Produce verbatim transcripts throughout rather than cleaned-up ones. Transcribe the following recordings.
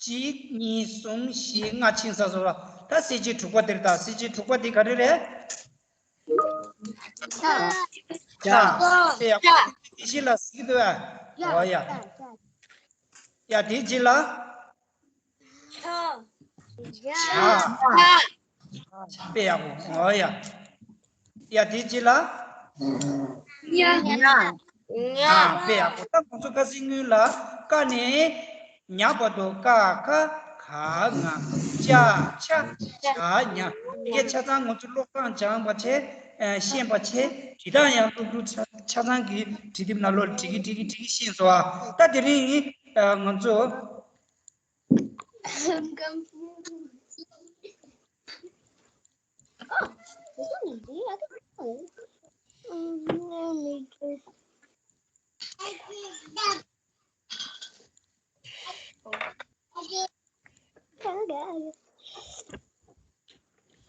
གཅིག་གཉིས་གསུམ་བཞི་ལྔ་ཕྱིན་ཚར་སོང་ལ། ད་གསལ་བྱེད་དྲུག་པ་དེར་ད་གསལ་བྱེད་དྲུག་པ་དེ་ག་རེ་རེད། ཆ། ཆ། དེ་ཡག་པོ་དེ་བཞི་ལ་གཟིགས་འདུག་ཨ། ཨོ་ཡ། ཡ་དེ་བཞི་ལ། ཆ། ཆ། དཔེ་ཡག་པོ། ཨོ་ཡ། ཡ་དེ་བཞི་ལ། ཉ། ཉ། དཔེ་ཡག་པོ། ད་ཁོང་ཚོ་ཁ་སང་སྔོན་ལ་ཀ་ནས་ཉ་བར་དུ་ཀ་ཁ་ག་ང་ཅ་ཆ་ཇ་ཉ། དེ་གའི་ཆ་ཚང་ང་ཚོ་ཀློག་སྟངས་སྦྱངས་པ་བྱས། ཨ། ཤེས་པ་བྱས། དེ་དག་ཡང་སློབ་ཕྲུག་ཆ་ཆ་ཚང་གི་བྲིས་དེབ་ནང་ལོགས་ལ་བྲིས་ཀྱི་བྲིས་ཀྱི་བྲིས་ཀྱི་ཤེས་སོང་ཨ། ད་དེ་རིང་ཨ་ང་ཚོ།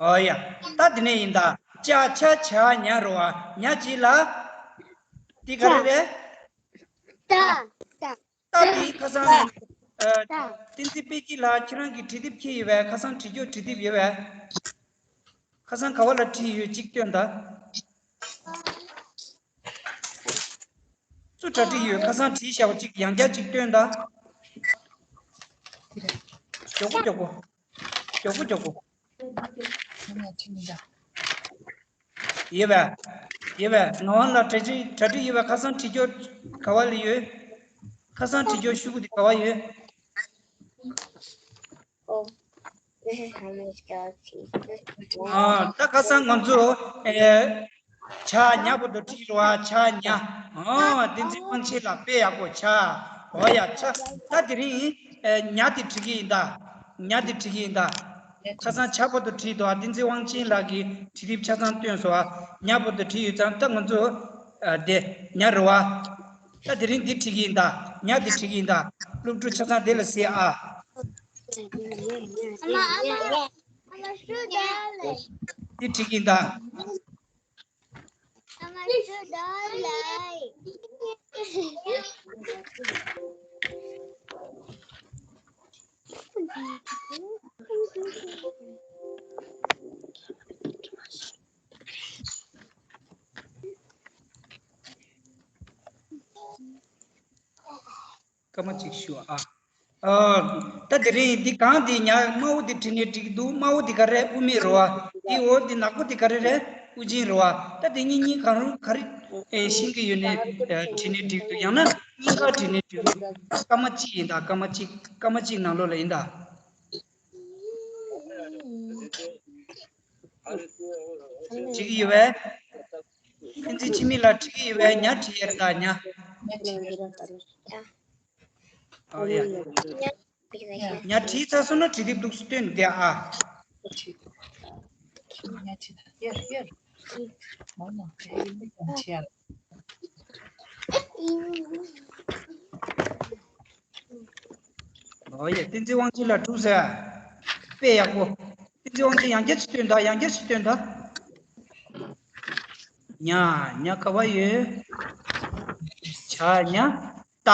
ཨོ་ཡ། ད་དེ་ནས་ཡིན་ད། ཅ་ཆ་ཇ་ཉ་རེད་བ། ཉ་གཅིག་ལ། འདི་ག་རེ་རེད། ཏ། ཏ། ཏ་དེ་ཁ་སང་། ཨ། ཏ། བསྟན་འཛིན་དཔལ་སྐྱིད་ལགས་ཁྱེད་རང་གི་བྲིས་དེབ་འཁྱེར་ཡོད་པས། ཁ་སང་བྲིས་རྒྱུ་བྲིས་དེབ་ཡོད་པས། ཁ་སང་ག་བ་ལ་བྲིས་ཡོད་གཅིག་སྟོན་ད། སུ་གྲ་སྒྲིག་ཡོད། ཁ་སང་བྲིས་བཞག་པ་གཅིག་ཡང་བསྐྱར་གཅིག་སྟོན་ད། མགྱོགས་པོ་མགྱོགས་པོ། མགྱོགས་པོ་མགྱོགས་པོ། ཡོད་པས། ཡོད་པས། ངག་དབང་ལགས་གྲ་སྒྲིག་གྲ་སྒྲིག་ཡོད་པས། ཁ་སང་བྲིས་རྒྱུ་ག་བ་ལ་ཡོད། ཁ་སང་བྲིས་རྒྱུ་ཤོག་གུ་དེ་ག་བ་ཡོད། Oh, this is how much galaxies. ཨ། ད་ཁ་སང་ང་ཚོ། ཨེ། ཇ་ཉ་བར་དུ་བྲིས་རེད་བ། ཇ་ཉ། ཨ། བསྟན་འཛིན་དབང་ཆེན་ལགས་དཔེ་ཡག་པོ་ཆ། ཨོ་ཡ་ཆ། ད་དེ་རིང་། ཨེ། ཉ་དེ་བྲིས་ཀྱི་ཡིན་ད། ཉ་དེ་བྲིས་ཀྱི་ཡིན་ད། ཁ་སང་ཇ་བར་དུ་བྲིས་འདུག་ཨ། བསྟན་འཛིན་དབང་ཆེན་ལགས་ཀྱིས་བྲིས་དེབ་ཆ་ཚང་བཏོན་སོང་ཨ། ཉ་བར་དུ་བྲིས་ཡོད་ཙང་ད་ང་ཚོ། ཨ། དེ་ཉ་རེད་བ། ད་དེ་རིང་འདི་བྲིས་ཀྱི་ཡིན་ད། ཉ་འདི་བྲིས་ཀྱི་ཡིན་ད། སློབ་ཕྲུག་ཆ་ཚང་དེ་ལ་གཟིགས་ཨ། འདི་བྲིས་ཀྱི་ཡིན་ད། སྐར་མ་གཅིག་ཞུ་ཨ། ཨ། ད་དེ་རིང་འདི་གང་འདི་ཉ་དམར་པོ་འདི་བྲིས་ནས་འགྲིག་འདུག་དམར་པོ་འདི་ག་རེ། དབུ་མེད་རེད་བ། འདི་འོ་འདི་ནག་པོ་འདི་ག་རེ་རེད། དབུ་ཅན་རེད་བ། ད་དེ་གཉིས་གཉིས་གང་རུང་ག་རེ། ཨེ། ཤེས་ཀྱི་ཡོད་ནས། ཨེ། བྲིས་ནས་འགྲིག་འདུག་ཡང་ན་སྙིང་གར་བྲིས་ནས་འགྲིག་འདུག་སྐར་མ་གཅིག་ཡིན་ད། སྐར་མ་གཅིག་སྐར་མ་གཅིག་ནང་ལོགས་ལ་ཡིན་ད། བྲིས་ཀྱི་ཡོད་པས། ཕན་ཚུན་ཁྱིམ་མི་ལ་བྲིས་ཀྱི་ཡོད་པས། ཉ་བྲིས་ཡར་ད་ཉ། ཨོ་ཡ། ཉ་བྲིས་ཚར་སོང་ན་བྲིས་དེབ་འདུག་སྟོན་དེ་ཨ། ཨོ་ཡ། བསྟན་འཛིན་དབང་ཆེན་ལགས་འགྲིག་སོང་། དཔེ་ཡག་པོ། བསྟན་འཛིན་དབང་ཆེན་ཡང་བསྐྱར་ཅིག་སྟོན་དང་། ཡང་བསྐྱར་ཅིག་སྟོན་དང་། ཉ། ཉ་ག་བ་ཡོད། ཇ་ཉ། ཏ།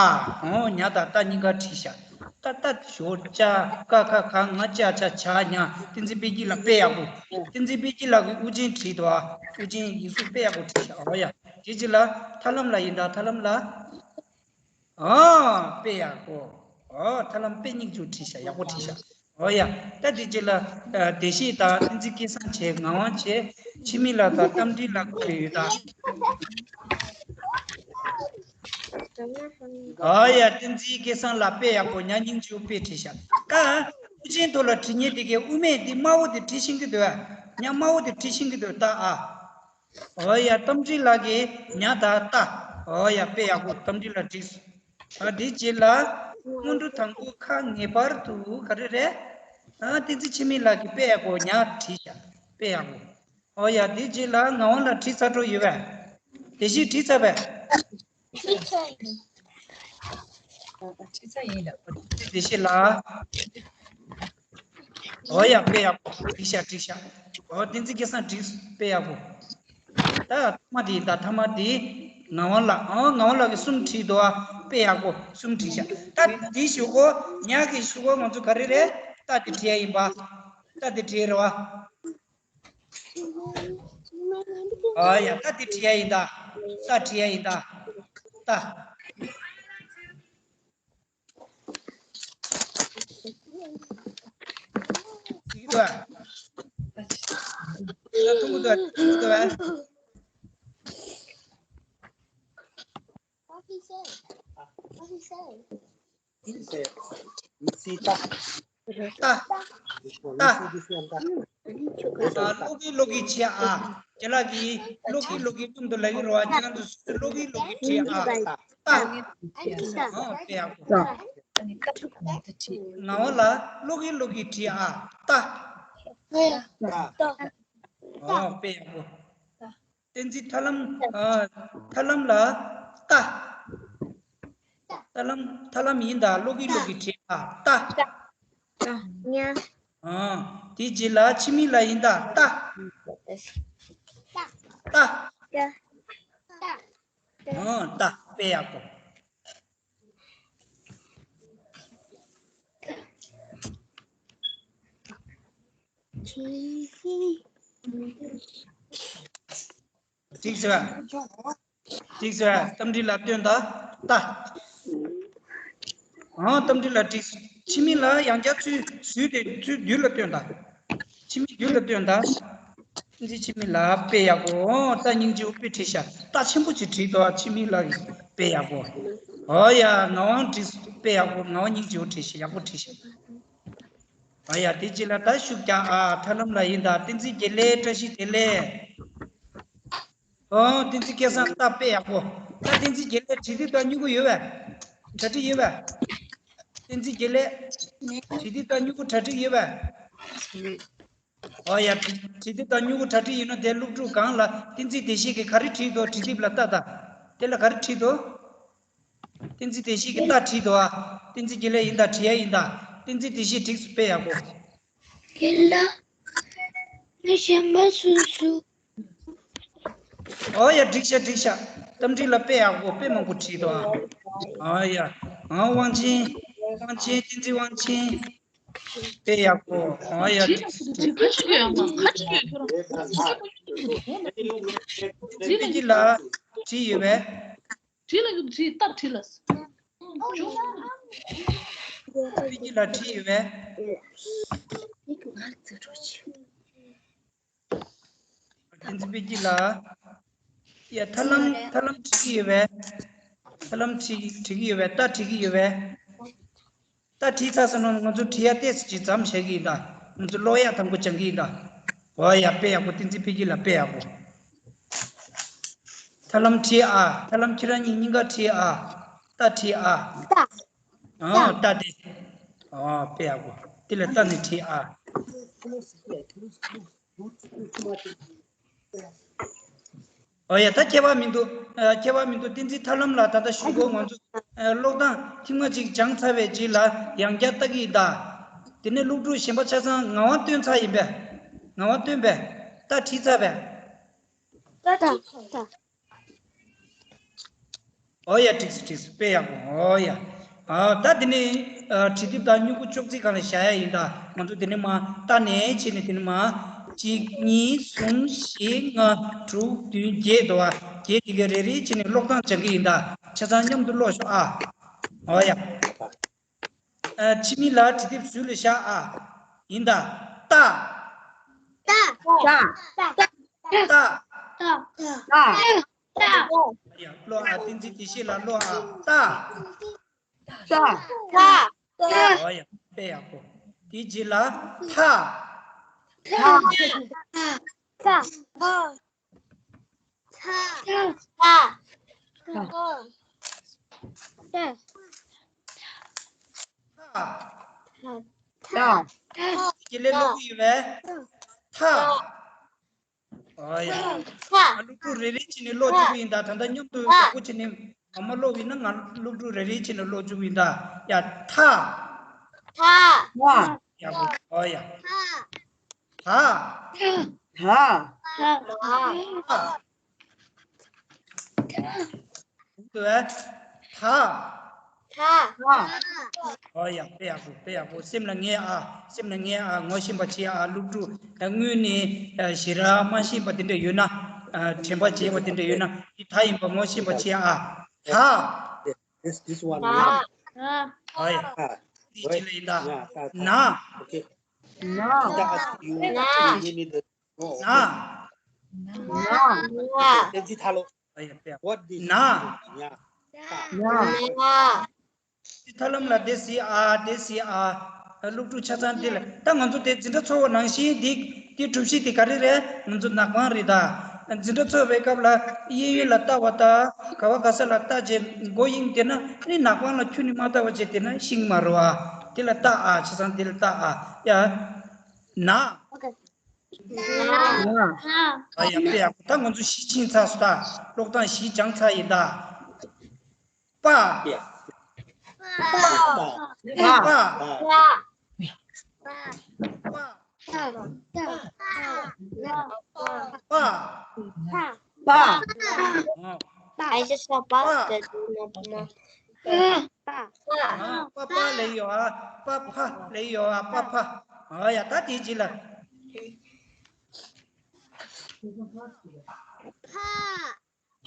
ཨོ། ཉ་དང་ཏ་གཉིས་ཀ་བྲིས་ཤག་ཏ་ཏ་ཞོར་ཅ། ཀ་ཁ་ག་ང་ཅ་ཆ་ཇ་ཉ། བསྟན་འཛིན་དཔལ་སྐྱིད་ལགས་དཔེ་ཡག་པོ། བསྟན་འཛིན་དཔལ་སྐྱིད་ལགས་ཀྱིས་དབུ་ཅན་བྲིས་འདུག་ཨ། དབུ་ཅན་ཡིག་གཟུགས་དཔེ་ཡག་པོ་བྲིས་ཤག་ཨོ་ཡ། དེ་རྗེས་ལ་ཐར་ལམ་ལགས་ཡིན་ད། ཐར་ལམ་ལགས། ཨ། དཔེ་ཡག་པོ། ཨོ། ཐར་ལམ་དཔེ་སྙིང་རྗེ་བྲིས་ཤག་ཡག་པོ་བྲིས་ཤག་ཨོ་ཡ། ད་དེ་རྗེས་ལ། ཨ། བདེ་གཤེགས་དང་བསྟན་འཛིན་སྐལ་བཟང་བྱས། ངག་དབང་བྱས། འཆི་མེད་ལགས་དང་རྟ་མགྲིན་ལགས་བཀོད་ཡོད་ད། ཨོ་ཡ། བསྟན་འཛིན་སྐལ་བཟང་ལགས་དཔེ་ཡག་པོ། ཉ་སྙིང་རྗེ་པོ་དཔེ་བྲིས་ཤག་ད་དབུ་ཅན་ཐོག་ལ་བྲིས་མཁན་དེ་གའི་དབུ་མེད་འདི་དམར་པོ་དེ་བྲིས་ཤེས་ཀྱི་འདུག་ཉ་དམར་པོ་དེ་བྲིས་ཤེས་ཀྱི་འདུག་ད་ཨ། ཨོ་ཡ། རྟ་མགྲིན་ལགས་ཀྱིས་ཉ་དང་ཏ། ཨོ་ཡ། དཔེ་ཡག་པོ། རྟ་མགྲིན་ལགས་འགྲིག་སོང་། ཨ། དེ་རྗེས་ལ་སྔོན་འགྲོ་དང་པོ་ཁ་ངེས་པར་དུ་ག་རེ་རེད། ཨ། བསྟན་འཛིན་འཆི་མེད་ལགས་ཀྱིས་དཔེ་ཡག་པོ་ཉ་བྲིས་ཤག་དཔེ་ཡག་པོ། ཨོ་ཡ། དེ་རྗེས་ལ་ངག་དབང་ལགས་བྲིས་ཚར་འགྲོ་ཡོད་པས། དེ་བཞིན་བྲིས་ཚར་བས། བྲིས་ཚར་ཡིན་ལ། དེ་བཞིན་ལ། ཨོ་ཡ། དཔེ་ཡག་པོ། འགྲིག་ཤག་འགྲིག་ཤག་ཨོ། བསྟན་འཛིན་སྐལ་བཟང་འགྲིག་སོང་། དཔེ་ཡག་པོ། ད་ཐ་མ་དེ་ཡིན་ད། ཐ་མ་དེ་ངག་དབང་ལགས། ཨོ། ངག་དབང་ལགས་ཀྱིས་གསུམ་བྲིས་འདུག་ཨ། དཔེ་ཡག་པོ་གསུམ་བྲིས་ཤག་ད་འདི་གཞུག་གུ་ཉག་གི་གཞུག་གུ་ང་ཚོ་ག་རེ་རེད། ད་འདི་བྲིས་ཡ་ཡིན་པ། ད་འདི་བྲིས་རེད་བ། ཨ་ཡ་ད་འདི་བྲིས་ཡ་ཡིན་ད། ད་བྲིས་ཡ་ཡིན་ད། ད། ཅིག་ཏུ། ད་ཐུང་གུ་ཏུ་ཐུང་གུ་ཏུ། What he say? What he say? ད། ད། ཨ། ལོག་གི་ལོག་གི་བྲིས་ཨ། ཁྱེད་ལ་གི་ལོག་གི་ལོག་གི་སྟོན་དུ་ལ་གི་རོ་ཨ། ཁྱེད་རང་ཚོ་ལོག་གི་ལོག་གི་བྲིས་ཨ། ད། ཨ། དཔེ་ཡག་པོ། ང་བ་ལ་ལོག་གི་ལོག་གི་བྲིས་ཨ། ད། ཨ། དཔེ་ཡག་པོ། བསྟན་འཛིན་ཐར་ལམ། ཨ། ཐར་ལམ་ལ་ལྟ། ཐར་ལམ་ཐར་ལམ་ཡིན་ད། ལོག་གི་ལོག་གི་བྲིས་ཨ། ལྟ། ཨ། དེ་རྗེས་ལ་འཆི་མེད་ལ་ཡིན་ད། ལྟ། ལྟ། ཨ། ལྟ། དཔེ་ཡག་པོ། འགྲིག་ཟེར་བ། འགྲིག་ཟེར་བ། རྟ་མགྲིན་ལ་སྟོན་ད། ལྟ། ཨང་། རྟ་མགྲིན་ལ་འགྲིག་འཆི་མེད་ལ་ཡང་བསྐྱར་ཚུར་ཟུར་དེ་ཚུར་རྡུལ་ལ་སྟོན་ད། འཆི་མེད་རྡུལ་ལ་སྟོན་ད། འདི་འཆི་མེད་ལ་དཔེ་ཡག་པོ། ཨོ་ད་སྙིང་རྗེ་པོ་དཔེ་བྲིས་ཤག་རྟ་ཆེན་པོ་ཅིག་བྲིས་འདུག་འཆི་མེད་ལ་གི་དཔེ་ཡག་པོ། ཨོ་ཡ་ངག་དབང་བྲིས་དཔེ་ཡག་པོ། ངག་དབང་སྙིང་རྗེ་པོ་བྲིས་ཤག་ཡག་པོ་བྲིས་ཤག་ཨ་ཡ་དེ་རྗེས་ལ་ད་ཤུགས་རྒྱག་ཨ། ཐར་ལམ་ལ་ཡིན་ད། བསྟན་འཛིན་དགེ་ལེགས་བཀྲ་ཤིས་བདེ་ལེགས། ཨོ་བསྟན་འཛིན་སྐལ་བཟང་ལྟ་དཔེ་ཡག་པོ། ད་བསྟན་འཛིན་དགེ་ལེགས་བྲིས་དེབ་དང་སྨྱུ་གུ་ཡོད་པས། གྲ་སྒྲིག་ཡོད་པས། བསྟན་འཛིན་དགེ་ལེགས་བྲིས་དེབ་དང་སྨྱུ་གུ་གྲ་སྒྲིག་ཡོད་པས། ཨོ་ཡ་བྲིས་དེབ་དང་སྨྱུ་གུ་གྲ་སྒྲིག་ཡོད་ན་དེ་སློབ་ཕྲུག་སྒང་ལ་བསྟན་འཛིན་བདེ་གཤེགས་ཀྱིས་ག་རེ་བྲིས་འདུག་བྲིས་དེབ་ལ་ལྟ་ད། དེ་ལ་ག་རེ་བྲིས་འདུག་བསྟན་འཛིན་བདེ་གཤེགས་ཀྱིས་ལྟ་བྲིས་འདུག་ཨ། བསྟན་འཛིན་དགེ་ལེགས་ཡིན་ད། བྲིས་ཡ་ཡིན་ད། བསྟན་འཛིན་བདེ་གཤེགས་བྲིས་སུ་དཔེ་ཡག་པོ། རྒན་ལགས། ངས་གཞན་པ་སུ་སུ། ཨོ་ཡ་འགྲིག་ཤག་འགྲིག་ཤག་རྟ་མགྲིན་ལ་དཔེ་ཡག་པོ་དཔེ་མང་པོ་བྲིས་འདུག་ཨ། ཨོ་ཡ། ཨ་དབང་ཆེན། དབང་ཆེན་བསྟན་འཛིན་དབང་ཆེན། དཔེ་ཡག་པོ། ཨོ་ཡ་འགྲིག་ཤག་འགྲིག་ཤག་བསྟན་འཛིན་དཔེ་སྐྱིད་ལགས་བྲིས་ཡོད་པས། བྲིས་ལ་གི་བྲིས་སྟབས་བྲིས་ལ། བསྟན་འཛིན་དཔེ་སྐྱིད་ལགས་བྲིས་ཡོད་པས། བསྟན་འཛིན་དཔེ་སྐྱིད་ལགས། ཡ་ཐར་ལམ་ཐར་ལམ་བྲིས་ཀྱི་ཡོད་པས། ཐར་ལམ་བྲིས་བྲིས་ཀྱི་ཡོད་པས། ལྟ་བྲིས་ཀྱི་ཡོད་པས། ལྟ་བྲིས་ཚར་སོང་ན་ང་ཚོ་བྲིས་ཡ་ཏོག་ཙམ་ཅིག་མཚམས་བཞག་གི་ཡིན་ད། ང་ཚོ་ཀློག་ཡ་དང་པོ་སྦྱང་གི་ཡིན་ད། འོ་ཡ་དཔེ་ཡག་པོ། བསྟན་འཛིན་དཔེ་སྐྱིད་ལགས་དཔེ་ཡག་པོ། ཐར་ལམ་བྲིས་ཨ། ཐར་ལམ་ཁྱེད་རང་གཉིས་གཉིས་ཀ་བྲིས་ཨ། ལྟ་བྲིས་ཨ། ལྟ། ཨ་ལྟ་དེ། ཨ་དཔེ་ཡག་པོ། དེ་ལ་ལྟ་ནས་བྲིས་ཨ། ཨོ་ཡ་ད་ཁྱད་པར་མི་འདུག་ཨ། ཁྱད་པར་མི་འདུག་བསྟན་འཛིན་ཐར་ལམ་ལགས་ད་ལྟ་གཞུག་གུ་ང་ཚོ་ཨ་ཀློག་སྟངས་ཐེངས་མ་གཅིག་སྦྱངས་ཚར་བའི་རྗེས་ལ་ཡང་བསྐྱར་ལྟ་གི་ཡིན་ད། དེ་ནས་སློབ་ཕྲུག་གཞན་པ་ཆ་ཚང་ངག་དབང་བཏོན་ཚར་ཡིན་པས། ངག་དབང་བཏོན་པས། ད་བྲིས་ཚར་བས། ད་ད་ད། ཨོ་ཡ་འགྲིག་སོང་འགྲིག་སོང་། དཔེ་ཡག་པོ། ཨོ་ཡ། ཨ་ད་དེ་ནས་ཨ་བྲིས་དེབ་དང་སྨྱུ་གུ་ཅོག་ཙེ་སྒང་ལ་བཞག་ཡ་ཡིན་ད། ང་ཚོ་དེ་ནས་མར་ལྟ་ནས་བྱས་ནས་དེ་ནས་མར་གཅིག་གཉིས་གསུམ་བཞི་ལྔ་དྲུག་བདུན་བརྒྱད་འདུག་བ། བརྒྱད་དེ་ག་རེ་རེ་བྱས་ནས་ཀློག་སྟངས་སྦྱང་གི་ཡིན་ད། ཆ་ཚང་མཉམ་དུ་ཀློག་ཤོག་ཨ། ཨོ་ཡ། ཨ་འཆི་མེད་ལགས་བྲིས་དེབ་ཟུར་ལ་བཞག་ཨ། ཡིན་ད། ལྟ། ལྟ། ལྟ། ལྟ། ལྟ། ཡ་ཀློག་ཨ། བསྟན་འཛིན་བདེ་གཤེགས་ལགས་ཀློག་ཨ། ལྟ། ལྟ། ལྟ། ཨོ་ཡ་དཔེ་ཡག་པོ། དེ་རྗེས་ལ་ལྷ། ལྷ། ལྷ། ལྷ། ལྷ། ལྷ། ལྷ། དེ་ལས་ཀློག་གི་ཡོད་པས། ལྷ། ཨོ་ཡ། ལྷ། ང་སློབ་ཕྲུག་རེ་རེ་བྱས་ནས་ཀློག་བཅུག་གི་ཡིན་ད། ད་ལྟ་མཉམ་དུ་ཡག་པོ་བྱས་ནས་ངོ་མ་ཀློག་གི་ཡིན་ན། ང་སློབ་ཕྲུག་རེ་རེ་བྱས་ནས་ཀློག་བཅུག་གི་ཡིན་ད། ཡ་ལྷ། ལྷ། ལྷ། ཡག་པོ། ཨོ་ཡ། ལྷ། ལྷ། ལྷ། ལྷ། ལྷ། ད། ད། ཨོ་ཡ། དཔེ་ཡག་པོ། དཔེ་ཡག་པོ། སེམས་ལ་ངེས་ཨ། སེམས་ལ་ངེས་ཨ། ངོ་ཤེས་པ་བྱེད་ཨ། སློབ་ཕྲུག་དངོས་ནས་ཞེ་དྲག་མ་ཤེས་པ་དེ་འདྲ་ཡོད་ན། དྲན་པ་བརྗེད་པ་དེ་འདྲ་ཡོད་ན། དེ་ད་ཡིན་པ་ངོ་ཤེས་པ་བྱེད་ཨ། ད། This this one. ད། ཨོ་ཡ། དེ་ཅི་ལ་ཡིན་ད། ན། Okay. ན། ད་ཨ་ཡུ་ན། ཡེ་མི་དེ། ན། ན། ན། དེ་ཅི་ཐ་ལོ། ཨ་ཡ། དཔེ། What this? ན། ཡ། ཡ། ཡ། དེ་ཐབས་ལམ་ལ་དེ་སི་ཨ། དེ་སི་ཨ། སློབ་ཕྲུག་ཆ་ཚང་དེ་ལ། ད་ང་ཚོ་དེ་འཛིན་གྲྭ་ཚོགས་པ་ནང་བཞིན་དེ། དེ་གྲུབ་གཞི་དེ་ག་རེ་རེད། ང་ཚོ་ནག་པང་རེད་ད། འཛིན་གྲྭ་ཚོགས་པའི་སྐབས་ལ་གཡས་གཡོན་ལ་ལྟ་བ་དང་། ག་བ་ག་ས་ལ་ལྟ་བྱས་མགོ་གཡེང་བསྡད་ན། ཨ་ནི་ནག་པང་ལ་ཁྱོན་ནས་མ་ལྟ་བ་བྱས་བསྡད་ན་ཤེས་ཀྱི་མ་རེད་བ། དེ་ལ་ལྟ་ཨ། ཆ་ཚང་དེ་ལ་ལྟ་ཨ། ཡ། ན། ན། ཨ་ཡ། དཔེ་ཡག་པོ། ད་ང་ཚོ་བཞི་ཕྱིན་ཚར་སོང་ད། ཀློག་སྟངས་བཞི་སྦྱངས་ཚར་ཡིན་ད། པ། པ། པ། པ། པ། པ། པ། པ། པ། པ། པ། པ། པ། I just saw པ། པ། པ། པ། པ། པ་ལབ་ཡོད་ཨ། པ་ཕ་ལབ་ཡོད་ཨ། པ་ཕ། ཨ་ཡ། ད་དེའི་རྗེས་ལ། ཕ།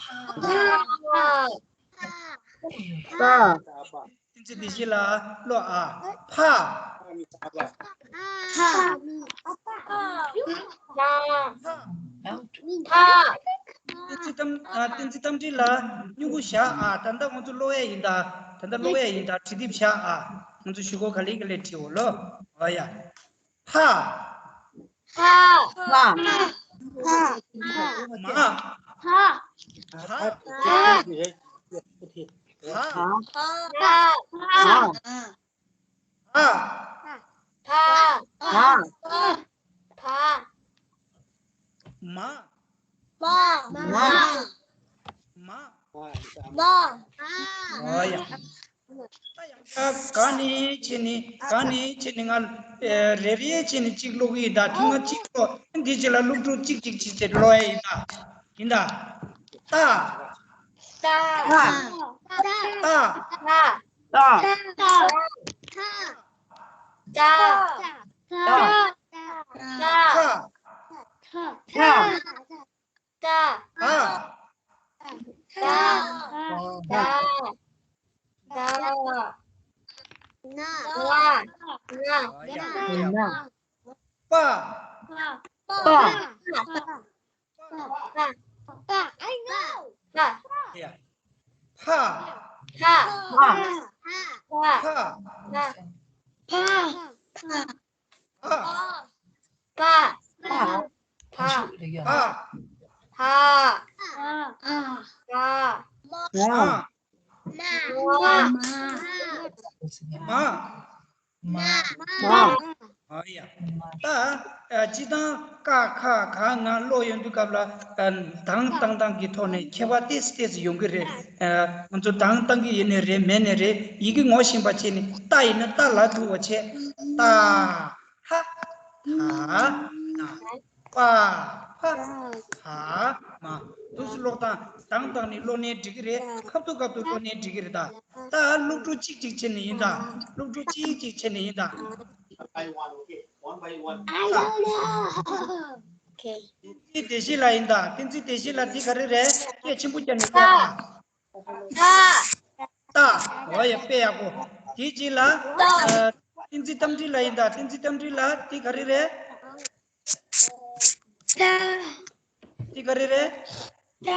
ཕ། ཕ། ཕ། བསྟན་འཛིན་བདེ་སྐྱིད་ལགས་ཀློག་ཨ། ཕ། ཕ། ཕ། ཕ། བསྟན་འཛིན་རྟ། ཨ། བསྟན་འཛིན་རྟ་མགྲིན་ལགས་སྨྱུ་གུ་བཞག་ཨ། ད་ལྟ་ང་ཚོ་ཀློག་ཡས་ཡིན་ད། ད་ལྟ་ཀློག་ཡས་ཡིན་ད། བྲིས་དེབ་བཞག་ཨ། ང་ཚོ་གཞུག་གུ་ག་ལེ་ག་ལེ་བྲིས་འོ་ལོ། ཨོ་ཡ། ཕ། ཕ། ཕ། མ། ཕ། ཕ། ཕ། ཕ། ཕ། ཕ། ཕ། ཕ། ཕ། ཕ། མ། མ། མ། མ། མ། ཨོ་ཡ། ད་ཡང་ག་ནས་བྱས་ནས། ག་ནས་བྱས་ནས་ང་ཨ་རེ་རེ་བྱས་ནས་གཅིག་ཀློག་གི་ཡིན་ད། ཐེངས་མ་གཅིག་ཀློག། འདི་རྗེས་ལ་སློབ་ཕྲུག་གཅིག་གཅིག་བྱས་བྱས་ཀློག་ཡ་ཡིན་ད། ཡིན་ད། ཏ། ཏ། ཏ། ཏ། ཏ། ཏ། ཏ། ཏ། ཏ། ཏ། ཏ། ཏ། ཏ། ཏ། ཏ། ཏ། ཏ། ན། ན། ན། ན། པ། པ། པ། པ། པ། I know. པ། ཕ། ཕ། ཕ། ཕ། ཕ། ཕ། ཕ། ཕ། ཕ། ཕ། ཕ། ཕ། མ། མ། མ། མ། མ། ཨ་ཡ། ད་ཨ་སྤྱིར་བཏང་ཀ་ཁ་ག་ང་ཀློག་ཡོང་དུས་སྐབས་ལ་ཨ་གདངས་བཏང་སྟངས་ཀྱི་ཐོག་ནས་ཁྱད་པར་ཏོག་ཙམ་ཏོག་ཙམ་ཡོང་གི་རེད། ཨ་ང་ཚོ་གདངས་བཏང་གི་ཡོད་ནའི་རེད། མེད་ནའི་རེད། ཡི་གེ་ངོ་ཤེས་པ་བྱས་ནས། ཏ་ཡིན་ན་ཏ་ལ་ཐུག་པ་བྱས། ཏ། ཧ། ད། པ། ཕ། ཕ། མ། འདུག་སེ་ཀློག་སྟངས། གདངས་བཏང་ནས་ཀློག་ནའི་འགྲིག་གི་རེད། ཁ་ཐུག་ཁ་ཐུག་ཀློག་ནའི་འགྲིག་གི་རེད་ད། ད་སློབ་ཕྲུག་གཅིག་གཅིག་བྱས་ནས་ཡིན་ད། སློབ་ཕྲུག་གཅིག་གཅིག་བྱས་ནས་ཡིན་ད། One by one, okay? One by one. I don't know. Okay. བསྟན་འཛིན་བདེ་སྐྱིད་ལགས་ཡིན་ད། བསྟན་འཛིན་བདེ་སྐྱིད་ལགས། འདི་ག་རེ་རེད། སྐད་ཆེན་པོ་རྒྱབ་ནས་ཀློག་ཨ། ཏ། ཏ། ཨོ་ཡ། དཔེ་ཡག་པོ། དེའི་རྗེས་ལ་ཏ། ཨ་བསྟན་འཛིན་རྟ་མགྲིན་ལགས་ཡིན་ད། བསྟན་འཛིན་རྟ་མགྲིན་ལགས། འདི་ག་རེ་རེད། ཏ། འདི་ག་རེ་རེད། ཏ།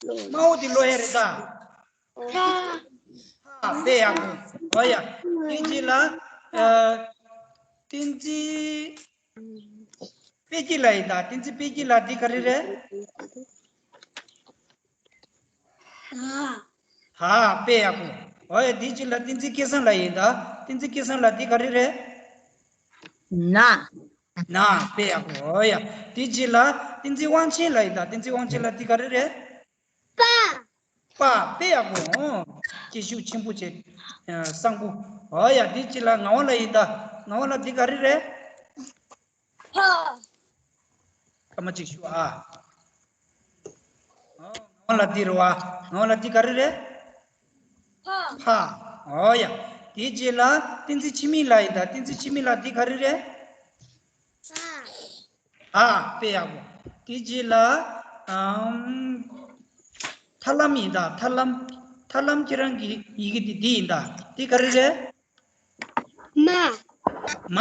དམར་པོ་འདི་ཀློག་ཡ་རེད་ད། ཏ། ཏ། དཔེ་ཡག་པོ། ཨོ་ཡ། དེའི་རྗེས་ལ་ཨ་བསྟན་འཛིན་དཔལ་སྐྱིད་ལགས་ཡིན་ད། བསྟན་འཛིན་དཔལ་སྐྱིད་ལགས། འདི་ག་རེ་རེད། ཧ། དཔེ་ཡག་པོ། ཨོ་ཡ། དེའི་རྗེས་ལ་བསྟན་འཛིན་སྐལ་བཟང་ལགས་ཡིན་ད། བསྟན་འཛིན་སྐལ་བཟང་ལགས། འདི་ག་རེ་རེད། ན། ན། དཔེ་ཡག་པོ། ཨོ་ཡ། དེའི་རྗེས་ལ་བསྟན་འཛིན་དབང་ཆེན་ལགས་ཡིན་ད། བསྟན་འཛིན་དབང་ཆེན་ལགས། འདི་ག་རེ་རེད། པ། པ། དཔེ་ཡག་པོ། ཨོ། སྐད་ཤུགས་ཆེན་པོ་བྱས། ཨ་གསང་པོ། ཨོ་ཡ། དེའི་རྗེས་ལ་ངག་དབང་ལགས་ཡིན་ད། ངག་དབང་ལགས། འདི་ག་རེ་རེད། ཕ། སྐར་མ་གཅིག་ཞུ་ཨ། ཨོ། ནང་ལ་འདི་རེད་བ། ནང་ལ་འདི་ག་རེ་རེད། ཕ། ཕ། ཨོ་ཡ། དེའི་རྗེས་ལ་བསྟན་འཛིན་འཆི་མེད་ལགས་ཡིན་ད། བསྟན་འཛིན་འཆི་མེད་ལགས་འདི་ག་རེ་རེད། ཨ། དཔེ་ཡག་པོ། དེའི་རྗེས་ལ། ཨམ། ཐར་ལམ་ཡིན་ད། ཐར་ལམ། ཐར་ལམ་ཁྱེད་རང་གི་ཡི་གེ་འདི་འདི་ཡིན་ད། འདི་ག་རེ་རེད། མ། མ།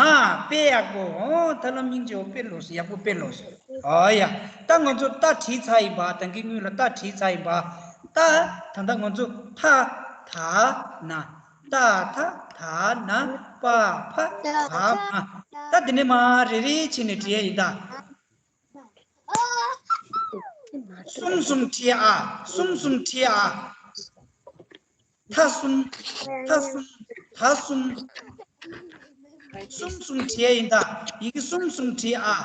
དཔེ་ཡག་པོ། ཨོ། ཐར་ལམ་སྙིང་རྗེ་བོ། དཔེ་ལོས། ཡག་པོ། དཔེ་ལོས། ཨོ་ཡ། ད་ང་ཚོ་ཏ་བྲིས་ཚར་ཡིན་པ། ད་གིན་སྔོན་ལ་ཏ་བྲིས་ཚར་ཡིན་པ། ད་ད་ལྟ་ང་ཚོ་ཐ་ད་ན། ཏ་ཐ་ད་ན་པ་ཕ་བ་མ། ད་འདི་ནས་མར་རེ་རེ་བྱས་ནས་བྲིས་ཡ་ཡིན་ད། གསུམ་གསུམ་བྲིས་ཨ། གསུམ་གསུམ་བྲིས་ཨ། ཐ་གསུམ། ཐ་གསུམ། ད་གསུམ། གསུམ་གསུམ་བྲིས་ཡིན་ད། ཡི་གེ་གསུམ་གསུམ་བྲིས་ཨ།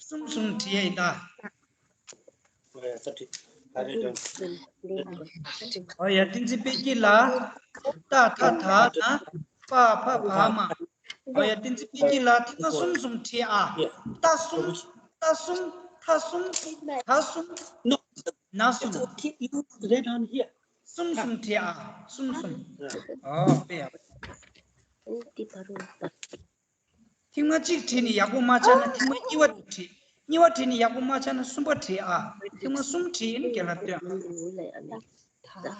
གསུམ་གསུམ་བྲིས་ཡིན་ད། ཨོ་ཡ། བསྟན་འཛིན་དཔལ་སྐྱིད་ལགས། ཏ་ཐ་ད་ན་པ་ཕ་བ་མ། ཨོ་ཡ། བསྟན་འཛིན་དཔལ་སྐྱིད་ལགས། ཐེངས་མ་གསུམ་གསུམ་བྲིས་ཨ། ཏ་གསུམ། ཏ་གསུམ། ཐ་གསུམ། ད་གསུམ། ན་གསུམ། གསུམ་གསུམ་བྲིས་ཨ། གསུམ་གསུམ། ཨོ་དཔེ་ཡག་པོ། ཐེངས་མ་གཅིག་བྲིས་ནས་ཡག་པོ་མ་ཆགས་ན་ཐེངས་མ་གཉིས་པ་བྲིས། གཉིས་པ་བྲིས་ནས་ཡག་པོ་མ་ཆགས་ན་གསུམ་པ་བྲིས་ཨ། ཐེངས་མ་གསུམ་བྲིས་ཡིན། རྒན་ལགས་སྟོན།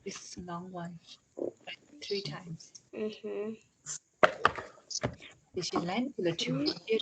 This long one. Three times. This is line.